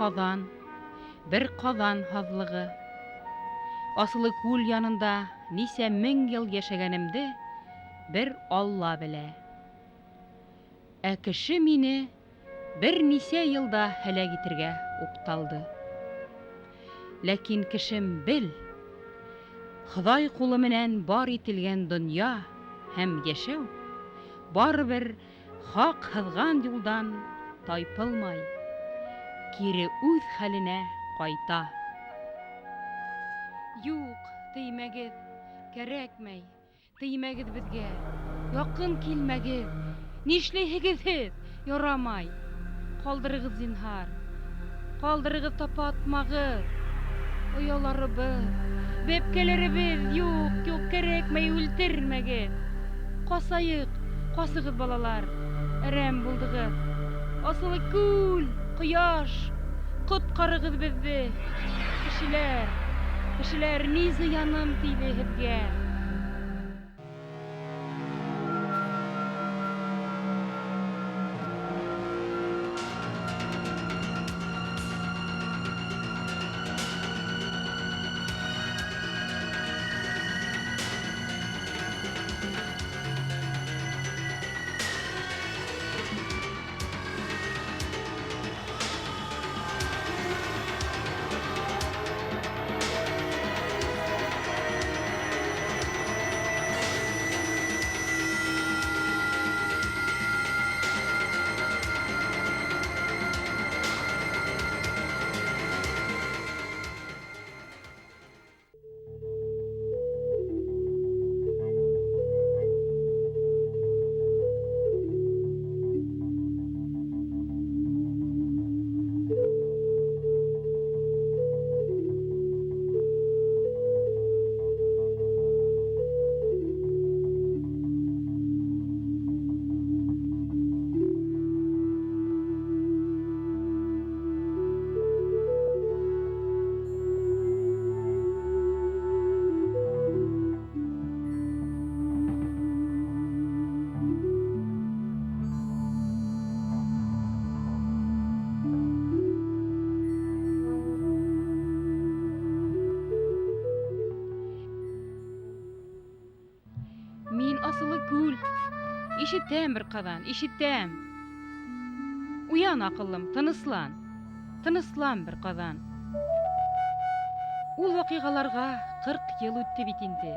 Ҡаҙан, бер Ҡаҙан һаҙлығы. Асылы күл янында нисә мең йыл йәшәгәнемде бер Алла белә. Ә кеше мине бер нисә йылда һәләк итергә уҡталды. Ләкин кешем бел, Хоҙай ҡулы менән бар ителгән донъя һәм йәшәү барыбер хаҡ һыҙған юлдан тайпылмай, кире үҙ хәленә ҡайта. Юҡ, теймәгеҙ, кәрәкмәй, теймәгеҙ беҙгә, яҡын килмәгеҙ, нишләйһегеҙ һеҙ, ярамай, ҡалдырығыҙ зинһар, ҡалдырығыҙ тапатмағыҙ, ояларыбыҙ, бәпкәләребеҙ, юҡ, юҡ, кәрәкмәй, үлтермәгеҙ, ҡасайыҡ, ҡасығыҙ, балалар, әрәм булдығыҙ, Асылы күл, ҡояш, ҡотҡарығыҙ беҙҙе, кешеләр, кешеләр, ни зыяным тейҙе һеҙгә? Мин асылы күл. Ишетәм бер ҡаҙан, ишетәм. Уян, аҡыллым, тыныслан. Тыныслан бер ҡаҙан. Ул ваҡиғаларға 40 йыл үтте бит инде.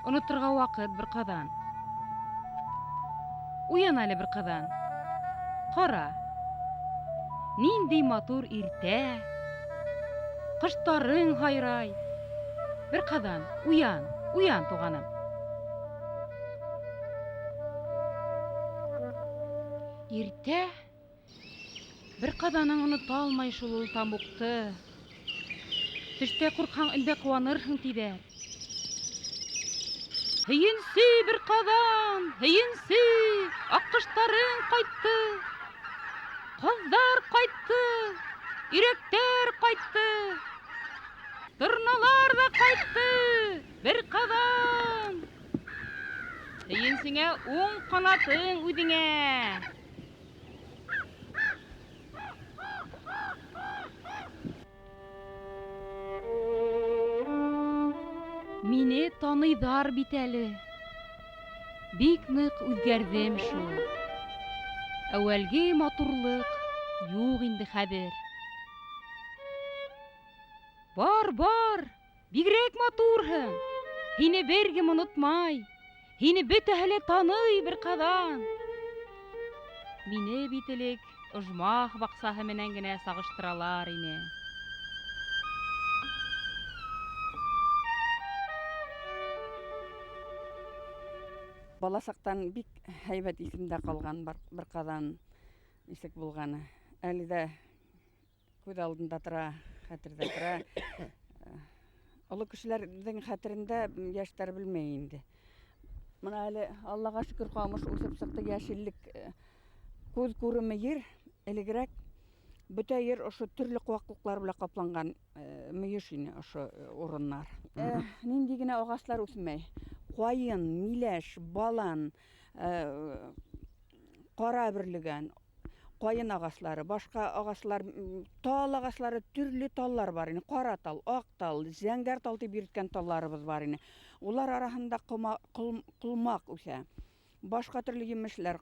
Оноторға ваҡыт бер ҡаҙан. Уян әле бер ҡаҙан. Ҡара. Ниндәй матур иртә. Ҡоштарың һайрай. Бер ҡаҙан, уян, уян, туғаным. Иртә бер ҡаҙаның онота алмай шул ул тамуҡты. Төштә ҡурҡһаң, өндә ҡыуанырһың, тиҙәр. Һөйөнсө бер ҡаҙан, һөйөнсө, аҡҡоштарың ҡайтты. Ҡаҙҙар ҡайтты, өйрәктәр ҡайтты. Торналар ҙа ҡайтты, бер ҡаҙан. Һөйөнсөңә уң ҡанатың үҙеңә. Мине таныйҙар бит әле. Бик ныҡ үҙгәрҙем шул. Әүәлге матурлыҡ юҡ инде хәҙер. Бар, бар, бигерәк матурһың. Һине бер кем онотмай. Һине бөтәһе лә таный бер ҡаҙан. Мине бит элек ожмах баҡсаһы менән генә сағыштыралар ине. Бала саҡтан бик һәйбәт иҫемдә ҡалған бер ҡаҙан нисек булғаны. Әле дә күҙ алдында тора, хәтерҙә тора. Оло кешеләрҙең хәтерендә йәштәр белмәй инде. Бына әле Аллаға шөкөр ҡамыш үҫеп сыҡты, йәшеллек, күҙ күреме ер, элегерәк бөтә ер ошо төрлө ҡыуаҡлыҡтар белән ҡапланған мөйөш ине ошо урыннар. Ниндәй генә ағастар үҫмәй. Ҡайын, миләш, балан, ҡара бөрлөгән, Ҡайын ағаслары, башҡа ағаслар, тал ағаслары, төрлө таллар бар ине. Ҡара тал, аҡ тал, зәңгәр тал тип йөрөткән талларыбыҙ бар ине. Улар араһында ҡолмаҡ үҫә. Башҡа төрлө емешләр.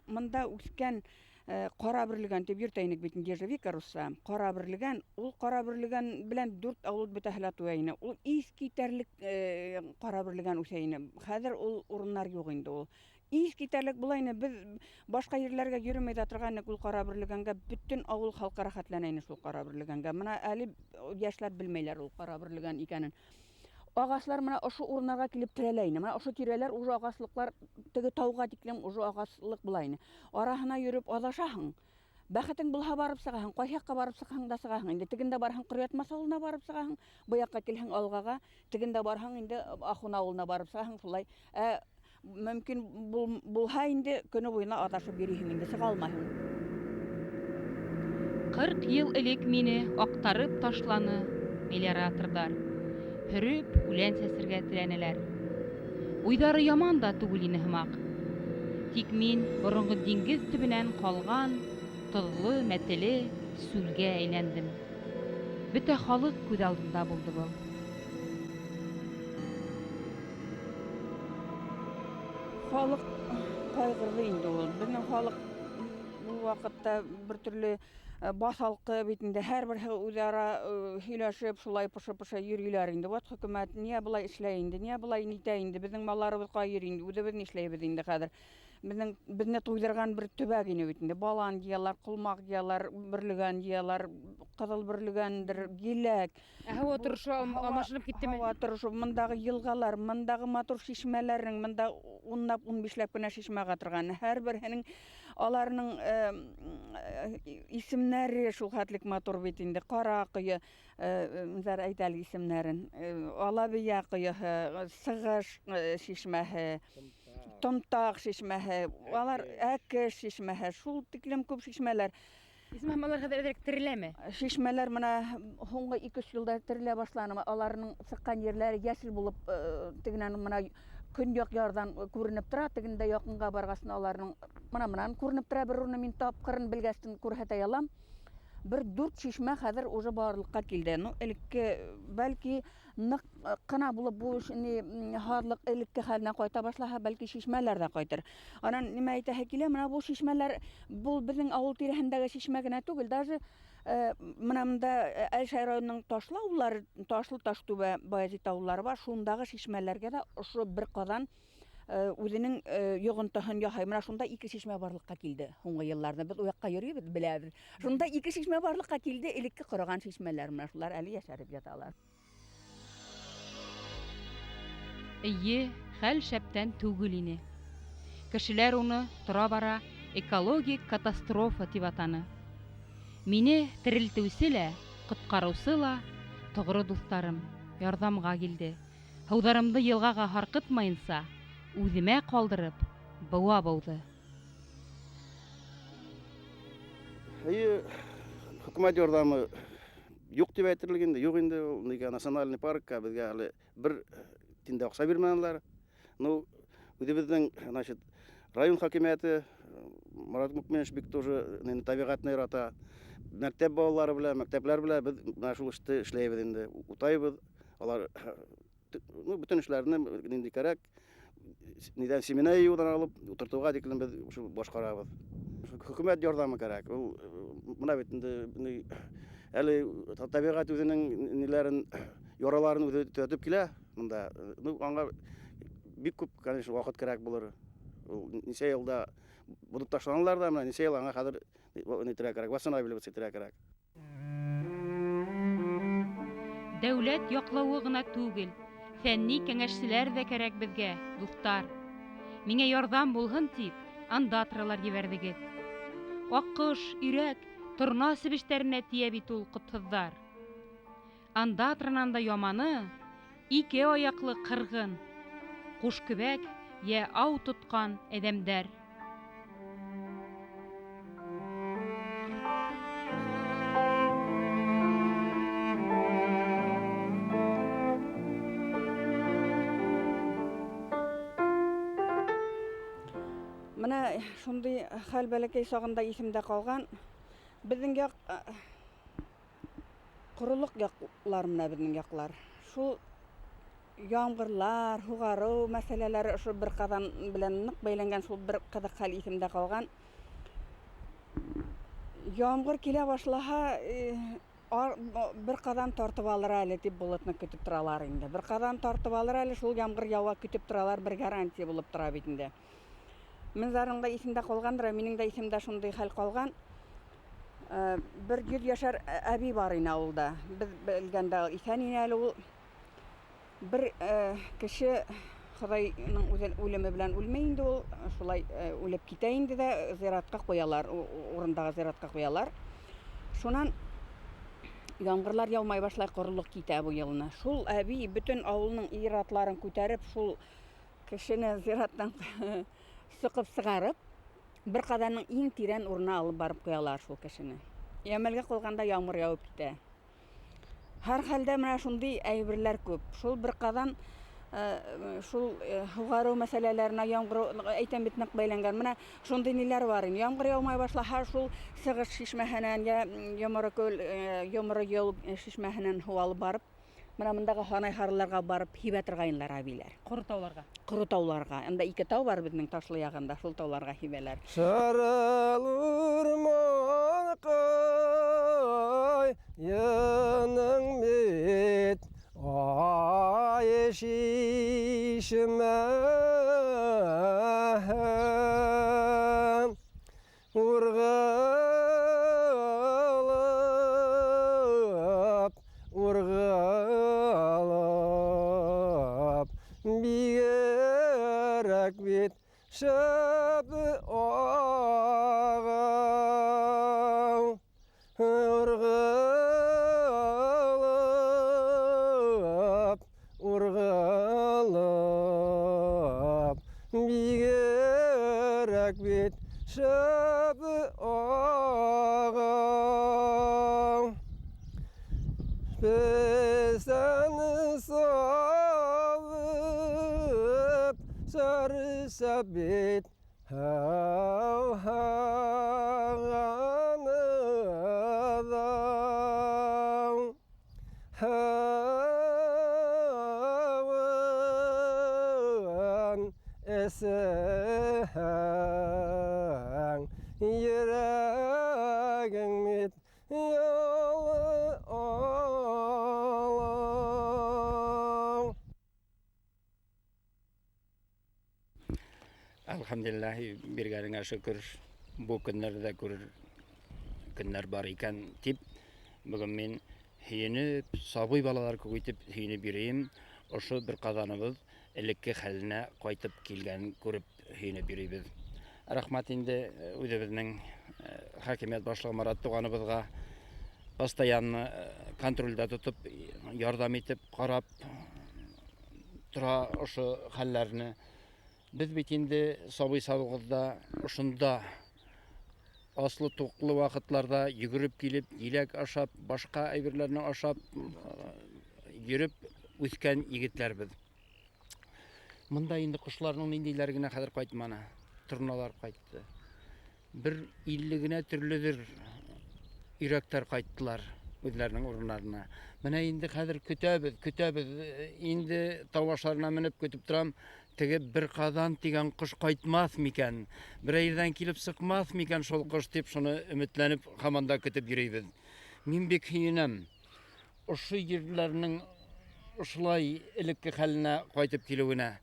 Мында үҫкән ҡара бөрлөгән тип йөрөтә инек бит инде, ежевика русса. Ҡара бөрлөгән, ул ҡара бөрлөгән белән 4 ауыл бөтәһе лә туя ине. Ул ис китәрлек ҡара бөрлөгән үҫә ине. Хәҙер ул урыннар юҡ инде ул. Ис китәрлек була ине. Беҙ башҡа ерләргә йөрөмәй ҙә торған инек ул ҡара бөрлөгәнгә. Бөтөн ауыл халҡы рәхәтләнә ине шул ҡара бөрлөгәнгә. Мына әле йәшләр белмәйләр ул ҡара бөрлөгән икәнен. Ағаслар мына ошо урыннарға килеп терәлә ине. Мына ошо тирәләр уже ағаслыҡлар, теге тауға тиклем уже ағаслыҡ була ине. Араһына йөрөп аҙашаһың. Бәхетең булһа барып сығаһың, ҡайһы яҡҡа барып сыҡһаң да сығаһың. Инде тегендә барһаң Ҡоръятмас ауылына барып сығаһың, был яҡҡа килһәң Алғаға, тегендә барһаң инде Ахун ауылына барып сығаһың, шулай. Мөмкин булһа инде көнө буйына аҙашып йөрөйһөң инде, сыға алмайһың. 40 йыл элек мине аҡтарып ташланы мелиораторҙар. Һөрөп үлән сәсергә теләнеләр. Уйҙары яман да түгел ине һымаҡ. Тик мин боронғо диңгеҙ төбөнән ҡалған тоҙло, мәтеле сүлгә әйләндем. Бөтә халыҡ күҙ алдында булды был. Халыҡ ҡайғырҙы инде ул. Беҙҙең халыҡ был ваҡытта бер төрлө баҫалҡы бит инде, һәр береһе үҙ-ара һөйләшеп, шулай пышы-пышы йөрөйләр инде. Вот хөкүмәт ниә былай эшләй инде, ниә былай нитә инде, беҙҙең малларыбыҙ ҡай йөрөй инде, үҙебеҙ нишләйбеҙ инде хәҙер. Беҙҙе туйҙырған бер төбәк ине бит инде. Балан йыялар, ҡолмаҡ йыялар, бөрлөгән йыялар, ҡыҙыл бөрлөгәндер, еләк. Ә һауа торошо алмашынып киттеме? Һауа торошо, мындағы йылғалар, мындағы матур шишмәләрнең, мында унлап, ун бишләп кенә шишмә аға торған. Һәр береһенең аларның исемнәре шул хәтлек матур бит инде. Ҡара ҡойо, Зар әйт әле исемнәрен. Алабия ҡойоһо, Сығыш шишмәһе, Томтаҡ шишмәһе, алар Әкеш шишмәһе, шул тиклем күп шишмәләр. Исмәһәм, алар хәҙер әҙерәк тереләме? Шишмәләр мына һуңғы ике-өс йылда терелә башланы. Аларның сыҡҡан ерләре йәшел булып, тегенән мына көньяҡ ярҙан күренеп тора, тегендә яҡынға барғасын аларның мына мынан күренеп тора. Бер урыны мин тапҡырын белгәстен күрһәтә алам. Бер 4 шишмә хәҙер уже барлыҡҡа килде. Ну, элекке, бәлки ныҡ ҡына булып бу эш, ни һаҙлыҡ элекке хәленә ҡайта башлаһа, бәлки шишмәләр ҙә ҡайтыр. Анан нимә әйтәһе килә, мына бу шишмәләр, бул беҙҙең ауыл тирәһендәге шишмә генә түгел, даже мына мында Әлшәй районының ташлы ауыллары, ташлы Таштүбә, Баязит ауыллары бар, шундағы шишмәләргә дә ошо бер ҡаҙан үҙенең йоғонтоһон яһай. Мына шунда 2 шишмә барлыҡҡа килде һуңғы йылларҙа. Беҙ уяҡҡа йөрөйбөҙ, беләбеҙ. Шунда 2 шишмә барлыҡҡа килде, элекке ҡороған шишмәләр, мына шулар әле йәшәреп яталар. Эйе, хәл шәптән түгел ине. Кешеләр уны тора-бара экологик катастрофа тип атаны. Мине терелтеүсе лә, ҡотҡарыусы ла тоғро дуҫтарым ярҙамға килде. Һыуҙарымды йылғаға һарҡытмайынса, үҙемә ҡалдырып, быуа быуҙы. Эйе, хөкүмәт ярҙамы юҡ тип әйтерлек инде, юҡ инде ул. Нигә национальный паркка беҙгә әле бер тин дә аҡса бирмәнеләр. Ну, үҙебеҙҙең, значит, район хакимиәте Марат Мукминович бик тоже тәбиғәтне ярата. Мәктәп балалары белән, мәктәпләр белән беҙ менә шул эште эшләйбеҙ инде. Утайбыҙ. Алар, ну, бөтөн эшләрне нинди кәрәк, нидән семена йыйыуҙан алып, ултыртыуға тиклем беҙ шул башҡарабыҙ. Хөкүмәт ярҙамы кәрәк. Ул мына бит инде, ни, әле тәбиғәт үҙенең ниләрен, яраларын үҙе төҙәтеп килә мында. Ну, аңа бик күп, конечно, ваҡыт кәрәк булыр. Ул нисә йылда бодоп ташланалар да, мына нисә йыл аңа хәҙер нитергә кәрәк, восстанавливаться итергә кәрәк. Дәүләт яҡлауы ғына түгел, фәнни кәңәшселәр ҙә кәрәк беҙгә, дуҫтар. Миңә ярҙам булһын тип, андатралар ебәрҙегеҙ. Аҡҡош, өйрәк, торна себештәренә тейә бит ул ҡотһоҙҙар. Андатранан да яманы ике аяҡлы ҡырғын, ҡуш көбәк йә ау тотҡан әҙәмдәр. Мына Менә шундый хәл бәләкәй сагында исемдә калган. Безнең як корылык яклар менә безнең яклар. Шул яңгырлар, һугарыу мәсьәләләре ошо бер казан белән нык бәйләнгән шул бер кызык хәл исемдә калган. Яңгыр килә башлаһа, бер казан тартып алыр әле дип болытны көтеп торалар инде. Бер казан тартып алыр әле, шул яңгыр ява көтеп торалар, бер гарантия булып тора бит инде. Мензарның да исемдә калгандыр, минем дә исемдә шундый хәл калган. Бер 100 яшәр әби бар ине авылда. Без белгәндә исән ине әле ул. Бер кеше Ходайның үзе үлеме белән үлмәй инде ул, шулай үлеп китә инде дә зиратка куялар, урындагы зиратка куялар. Шуннан яңгырлар яумай башлай, корылык китә бу елны. Шул әби бөтен авылның ир-атларын күтәреп, шул кешене зираттан сыкып чыгарып, бер казанның иң тирән урынына алып барып куялар шул кешене. Ямәлгә калганда яңгыр явып китә. Һәр хәлдә менә шундый әйберләр күп. Шул бер казан шул һугару мәсьәләләренә яңгыр әйтәм бит нык бәйләнгән. Менә шундый ниләр бар инде. Яңгыр яумай башлаһа, шул Сыгыш чишмәһеннән я Йомры күл, Йомры юл чишмәһеннән һу алып барып, менә мондагы Ханай харларга барып һибә торгайнлар әбиләр. Коры тауларга. Коры тауларга. Анда ике тау бар безнең Ташлы ягында, шул тауларга һибәләр. Сарыл урманкай, йының бит, ай шишмә. Ургылып, ургылып, бигерәк бит шәп ага. Ургылып, ургылып, бигерәк бит шәп ага. Песен салып, сарыса бит һау-һағаны да. Һауын эсеһәң, йөрәгең бит ялы алау. Әлхәмдүлилләһ, биргәнеңә шөкөр, бу көннәрдә күрер көннәр бар икән дип, бүген мин һөенеп, сабый балалар күк итеп һөенеп йөрим. Ошо бер казаныбыз элекке хәленә кайтып килгәнен күреп һөенеп йөрибез. Рәхмәт инде үзебезнең хакимият башлыгы Марат туганыбызга, постоянно контрольдә тотып, ярдәм итеп, карап тора ошо хәлләрне. Без бит инде сабый сабыгызда ошонда аслы туклы вакытларда йөгереп килеп, иләк ашап, башка әйберләрне ашап, йөреп үскән егетләрбез. Монда инде кошларның ниндиләре генә хәзер кайтманы. Торналар кайтты. Бер 50 генә төрледер өйрәкләр кайттылар үзләренең урыннарына. Менә инде хәзер көтәбез, көтәбез. Инде тау башларына менеп көтеп торам. Теге бер казан дигән кош кайтмас микән? Бер ердән килеп сыкмас микән шул кош дип шуны өметләнеп һаман да көтеп йөрибез. Мин бик һөенәм. Ошо ерләрнең ошолай элекке хәленә кайтып килүенә.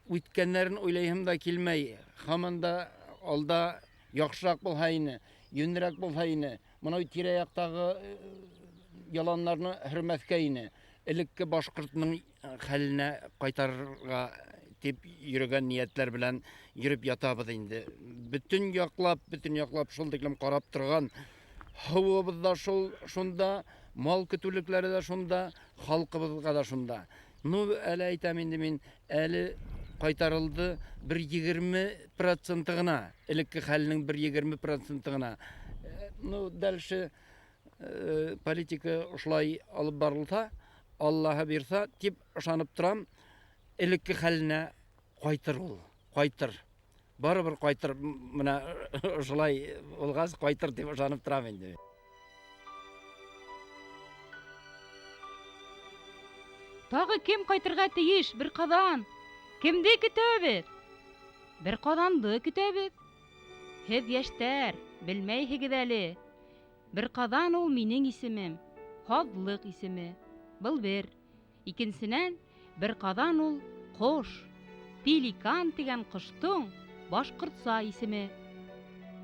Үткәннәрен уйлайһым да килмәй. Һаман да алда яхшырак булһа ине, йүнрәк булһа ине. Моны тирә-яктагы яланнарны хөрмәткә ине. Элекке башкортның хәленә кайтарырга дип йөргән ниятләр белән йөреп ятабыз инде. Бөтен яклап, бөтен яклап шул тиклем карап торган һавабыз да шул шунда, мал көтүлекләре дә шунда, халкыбызга да шунда. Ну, әле әйтәм инде мин, әле кайтарылды бер 20% гына, элекке хәлнең бер 20% гына. Ну, дальше политика ошолай алып барылса, Аллаһы бирса, дип ышанып торам, элекке хәленә кайтыр ул, кайтыр. Барыбер ҡайтыр, мына ошолай булғас ҡайтыр тип ышанып торам инде. Тағы кем ҡайтырға тейеш, бер ҡаҙан? Кемде көтәбеҙ? Бер ҡаҙанды көтәбеҙ. Һеҙ йәштәр, белмәйһегеҙ әле. Бер ҡаҙан ул минең исемем, һаҙлыҡ исеме. Был бер. Икенсенән, бер ҡаҙан ул ҡош. Пеликан тигән ҡоштоң башҡортса исеме.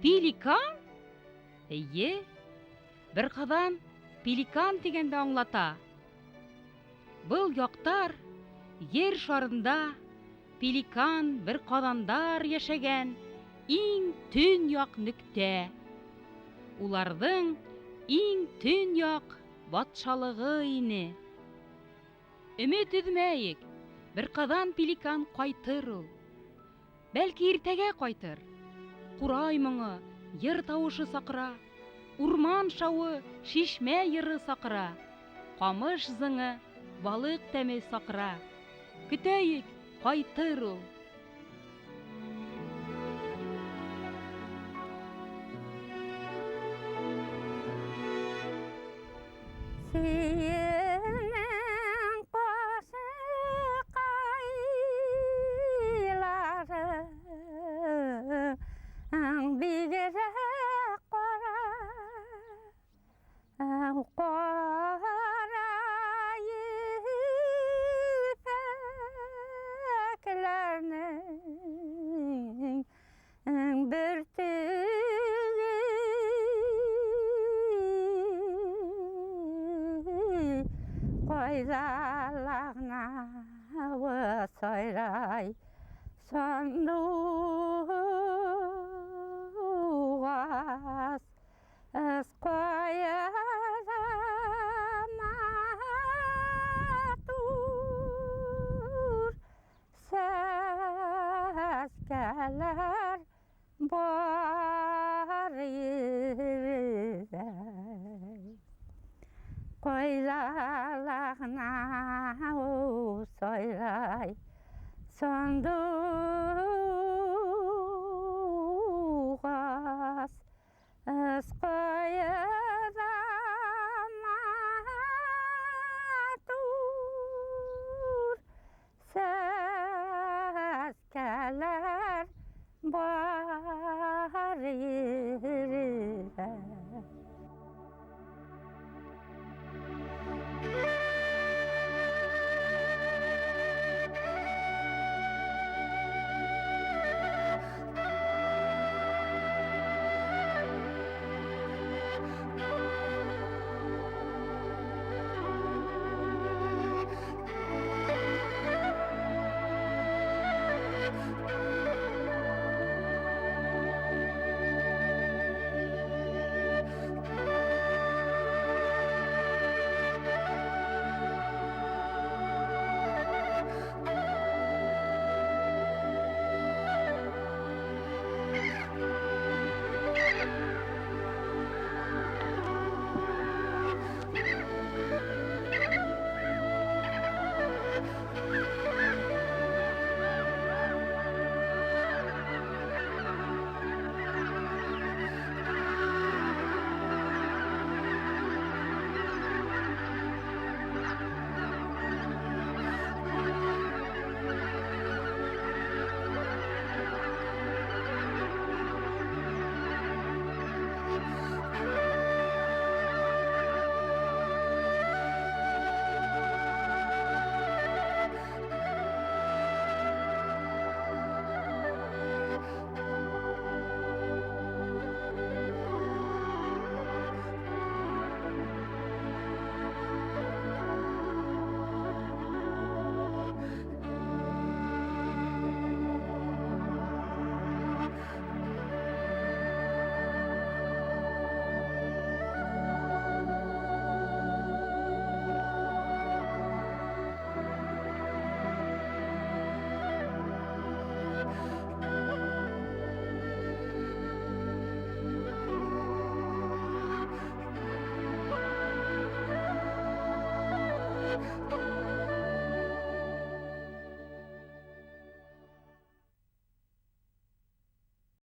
Пеликан? Эйе. Бер ҡаҙан пеликан тигәнде аңлата. Был яҡтар ер шарында пеликан бер ҡаҙандар йәшәгән иң төньяҡ нөктә. Уларҙың иң төньяҡ батшалығы ине. Өмөт өҙмәйек, бер ҡаҙан пеликан ҡайтыр ул. Бәлки иртәгә ҡайтыр. Ҡурай моңо, йыр тауышы саҡыра, урман шауы, шишмә йыры саҡыра, ҡамыш зыңы, балыҡ тәме саҡыра. Көтәйек, ҡайтыр ул. Синең ҡашыҡайларың бигерәк ҡара, ҡара ефәкләрнең бөртөге ҡайҙалағына сайрай сандуғас, ҡаяҙа матур сәскәләр бар ерҙә. Ҡайҙалағына сайрай сандуғас, ҡаяҙа матур сәскәләр бар.